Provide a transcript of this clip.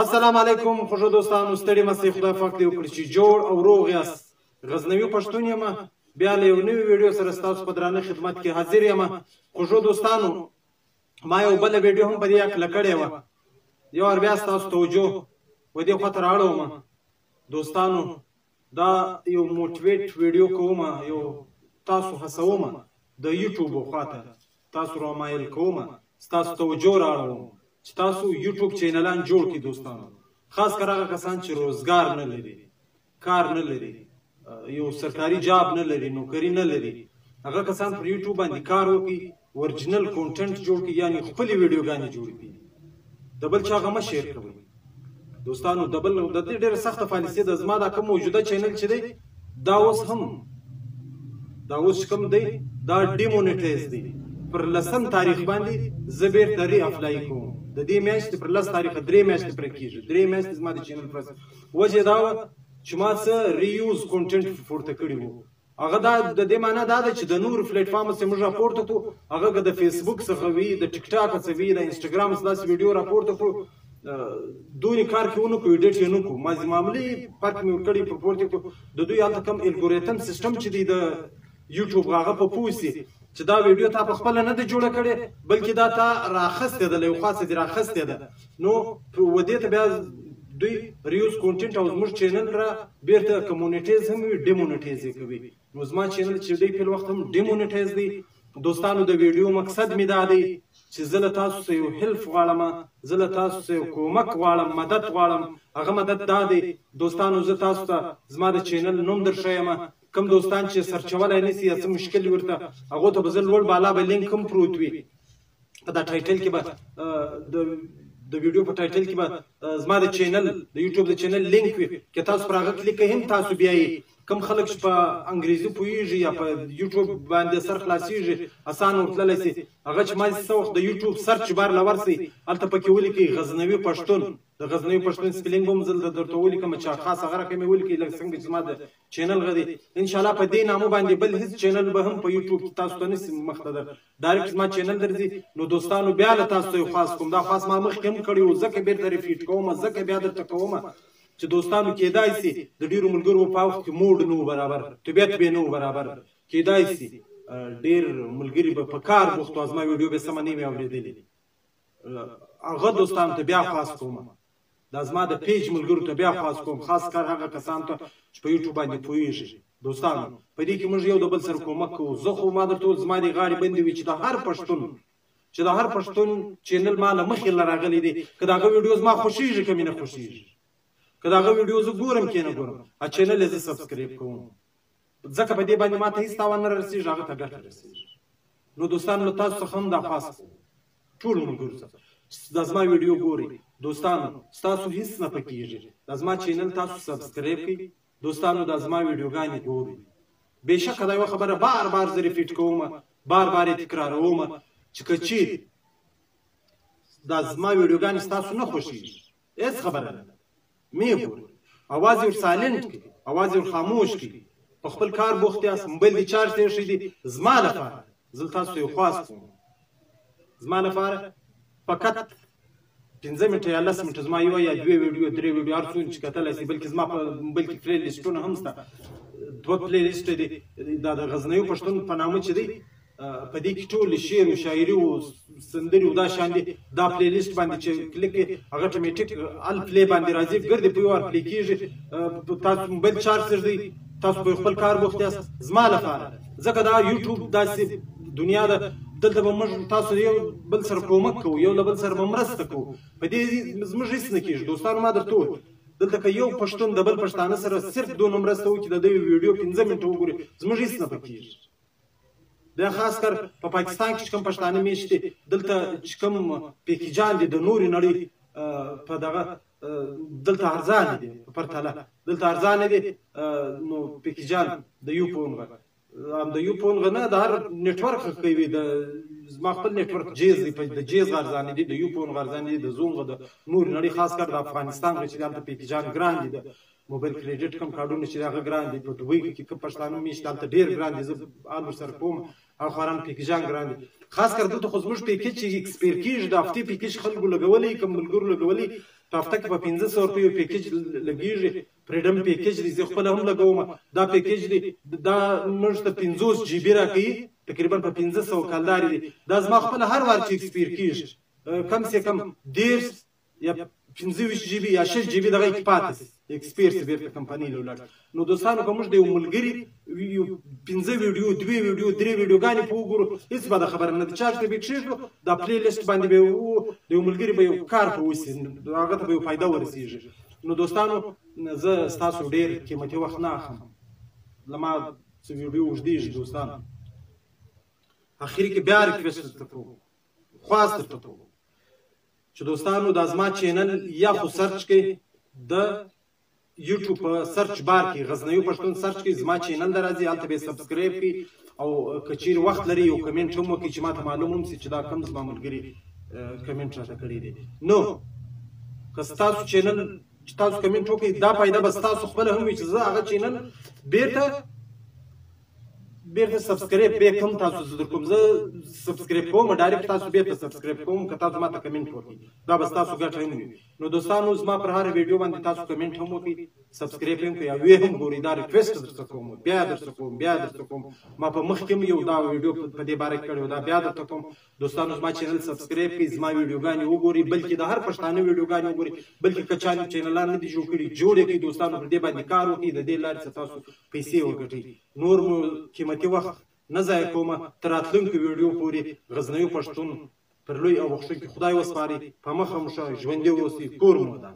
السلام علیکم خوږو دوستانو، ستړي مه سئ. خدای پاک دې وکړي چې جوړ او روغ یاست. غزنوي پښتون یم، بیا له یو نوي ویډیو سره ستاسو په درانه خدمت کې حاضر یم. خوږو دوستانو، ما یو بله ویډیو هم په دې هکله کړې وه، یو وار بیا ستاسو توجه و دې خواته رااړوم. دوستانو، دا یو motivate ویډیو کوم، یو تاسو هڅوم د یوټیوب خواته، تاسو رامایل کوم، ستاسو توجه رااړوم چې تاسو یوټیوب چینلان جوړ کړئ. دوستانو، خاص کر هغه کسان چې روزګار نه لري، کار نه لري، یو سرکاري job نه لري، نوکري نه لري، هغه کسان پر یوټیوب باندې کار وکړي، original content جوړ کړي، یعنی خپلې ویډیوګانې جوړې کړي، د بل چا هغه مه share کوئ. دوستانو، د بل د دې ډېره سخته پالیسي ده. زما دا کوم موجوده چینل چې دی، دا اوس هم دا اوس کوم دی، دا demonetize دی. پر لسم تاریخ باندې زه بېرته re-apply کوم. د دې میاشتې پر 10 تاریخه 3 میاشتې پرې کېږي، 3 میاشتې زما د چینل پر وجه دا وه چې ما څه reuse content پورته کړي وو. هغه دا د دې معنا دا ده چې د نورو پلیټفارم څخه موږ راپورته کړو، هغه که د فیسبوک څخه وي، د ټیک ټاک څخه وي، د انسټاګرام څخه داسې ویډیو راپورته کړو، دونې کار کې ونه کړو، edit یې نه کړو، مازې معاملې فرق مې ورکړی پر پورته کړو. د دوی هلته کوم algorithm system چې دی د یوټیوب، هغه په پوه سي چې دا ویډیو تا په خپله نه ده جوړه کړې، بلکې دا تا راخستې ده، له یو خوا څخه دې راخستې ده. نو و دې ته بیا دوی reuse content او زموږ چینل را بیرته که monetize هم وي، demonetize یې کوي. نو زما چینل چې دی په وخت هم demonetize دی. دوستانو، د ویډیو مقصد مې دا دی چې زه له تاسو څخه یو help غواړم، زه له تاسو څخه یو کومک غواړم، مدد غواړم. هغه مدد دا دی دوستانو، زه تاسو ته زما د چینل نوم درښیم. کوم دوستان چې سرچولی نه سي یا څه مشکل ورته، هغو ته به زه لوړ بالا به لینک هم پروت وي. په دا title کې به د ویډیو په title کې به زما د چینل د یوټیوب د چینل لینک وي، که تاسو پر هغه کلیک کوئ هم تاسو بیایي. کوم خلک چې په انګریزي پوهېږي یا په یوټیوب باندې سر خلاصېږي، اسان ورتللی سي. هغه چې ما څه وخت د یوټیوب search bar له ورسئ، هلته پکې ولیکئ غزنوي پښتون. د غزنوي پښتون spelling به هم زه درته ولیکم، چې خاص هغه رقم یې ولیکئ لکه څنګه چې زما د چینل غ دی. انشاءالله په دې نامه باندې بل هېڅ چینل به هم په یوټیوب کې تاسو ته نه سي مخته در direct زما چینل درځي. نو دوستانو، بیا له تاسو یو خواست کوم، دا خواست ما مخکې هم کړی و، ځکه بېرته repeat کوم، ځکه بیا درته کوم چې دوستانو کېدای سي د ډېرو ملګرو په وخت کې mood نه و برابر، طبیعت به نه و برابر، کېدای سي ډېر ملګري به په کار بوخت وو، زما ویډیو به سمه نه وي اورېدلې. هغه دوستانو ته بیا خواست کوم، دا زما د page ملګرو ته بیا خواست کوم، خاص کار هغه کسان ته چې په یوټیوب باندې پوهېږي. دوستانو، په دې کې موږ یو د بل سره کومک کوو. زه خو ما درته وویل، زما دې غاړې بندې وي چې د هر پښتون چې د هر پښتون چینل ما له مخې له راغلی دی، که د هغه ویډیو زما خوښېږي که مې نه خوښېږي، که د هغه ویډیو زه ګورم که نه ګورم، چینل یې زه subscribe کوم، ځکه په دې باندې ما ته هېڅ تاوان نه رسېږي، هغه ته ګټه رسېږي. نو دوستانو، له تاسو څخه هم دا خواست کوم، ټولو ملګرو څخه دا زما ویډیو ګورئ، دوستانو ستاسو هېڅ نه پکېږي، دا زما چینل تاسو subscribe کړئ. دوستانو، دا زما ویډیوګانې ګورئ. بېشکه دا یوه خبره بار بار زه repeat کوم، بار بار یې تکراروم چې که چېرې دا زما ویډیوګانې ستاسو نه خوښېږي، هېڅ خبره نه ده، مې ګورئ، اواز یې ور silent کړئ، اواز یې ور خاموش کړئ، په خپل کار بوخت یاست، موبایل دې چارج ته ایښی دی. زما لپاره زه تاسو یو خواست کوم، زما لپاره فقط 5 منټه یا 10 منټه زما یوه یا دوې ویډیو، درې ویډیو، هر څوک چې کتلی سي، بلکې زما په موبایل کې playlist ونه هم شته، 2 playlist دي، دا د غزنوي پښتون په نامه چې دی، په دې کې ټول شعر او شاعري او سندرې او دا شان دي. دا playlist باندې چې کلیک کړئ، هغه اتوماتیک ال play باندې راځي، ګردې په یو وار play کېږي. تاسو موبایل چارج ږدئ، تاسو په خپل کار بوخت یاست. زما لپاره ځکه دا یوټیوب داسې دنیا ده، دلته به موږ تاسو یو بل سره کومک کوو، یو له بل سره به مرسته کوو، په دې زموږ هېڅ نه کېږي. دوستانو، ما درته وویل، دلته که یو پښتون د بل پښتانه سره صرف دونه مرسته وکړي، د دوی ویډیو 5 منټه وګوري، زموږ هېڅ نه پکېږي. بیا خاص کر په پاکستان کې چې کوم پښتانه میشت دي، دلته چې کوم پیکیجان دي د نورې نړۍ په دغه دلته ارزانه دي، په پرتله دلته ارزانه دي. نو پیکیجان د یو فون هم د یو فون نه د هر network کوي، د زما خپل network جیز دی، د جیز ارزانه دي، د یو فون ارزانه دي، د زوم د نورې نړۍ خاص کر د افغانستان چې دلته پیکیجان ګران دي، د موبایل credit کوم کارډونه چې هغه ګران دي. په دوبۍ کې کوم پښتانه میشت هلته ډېر ګران دي، زه حال ورسره کوم، هغه خواران پیکیجان ګران دي. خاص کر دلته خو زموږ package چې expire کېږي، د هفتې package خلکو لګولی، کوم ملګرو لګولی، په هفته کې په 500 روپیو پیکج لګیږي. فریډم پیکج دی، زه خپله هم لګوم. دا پیکج دی، دا موږ ته 50 جي بي راکوي، تقریبا په 500 کلدارې دی. دا زما خپله هر وار چې expire کېږي، کم سه کم 30 یا 25 جي بي یا 6 جي بي دغه کې پاتې سي، expire سي، بیرته کمپنۍ له ولاړ. نو دوستانو، که موږ د یو ملګري یو 5 ویډیو، 2 ویډیو، 3 ویډیوګانې په وګورو، هېڅ بده خبره نه ده. چارج ته به یې کښېږدو، دا playlist باندې به د یو ملګري به یو کار په وسي، هغه ته به یو فایده ورسېږي. نو دوستانو، زه ستاسو ډېر قیمتي وخت نه اخلم، له ما څه ویډیو اوږدېږي. دوستانو، اخري کې بیا request درته کوم، خواست درته کوم چې دوستانو، دا زما channel یا خو search کړئ د یوټیوب په search bar کې، غزنوي پښتون search کړئ، زما channel در راځي، هلته به یې subscribe کړئ. او که چیرې وخت لري، یو کمنټ هم وکړئ چې ما ته معلوم هم سي چې دا کوم زما ملګري کمنټ راته کړی دی. نو که ستاسو channel چې تاسو کمنټ وکړئ، دا فایده به ستاسو خپله هم وي چې زه هغه channel بیرته subscribe به کوم. تاسو زه در کوم، زه subscribe کوم direct، تاسو بیرته subscribe کوم که تاسو ماته کمنټ وکړئ، دا به ستاسو ګټه هم وي. نو دوستانو، زما پر هره ویډیو باندې تاسو کمنټ هم وکړئ، subscribe هم کړئ او ویې هم ګورئ. دا request درڅخه کوم، بیا درڅخه کوم، بیا درڅخه کوم. ما په مخکې هم یو دا ویډیو په دې باره کې کړې وه، دا بیا درته کوم. دوستانو، زما channel subscribe کړئ، زما ویډیوګانې وګورئ، بلکې د هر پښتانه ویډیوګانې وګورئ، بلکې که چا چینلان نه دي جوړ کړي، جوړ یې کړئ. دوستانو، پر دې باندې کار وکړئ، د دې لارې څخه تاسو پیسې وګټئ. نور مو قیمتي وخت نه ضایع کوم، تر راتلونکو ویډیو پورې غزنوي پښتون پر لوی او بخښونکي خدای وسپاري. په مخه مو ښه، ژوندي اوسئ، کور مو ودان.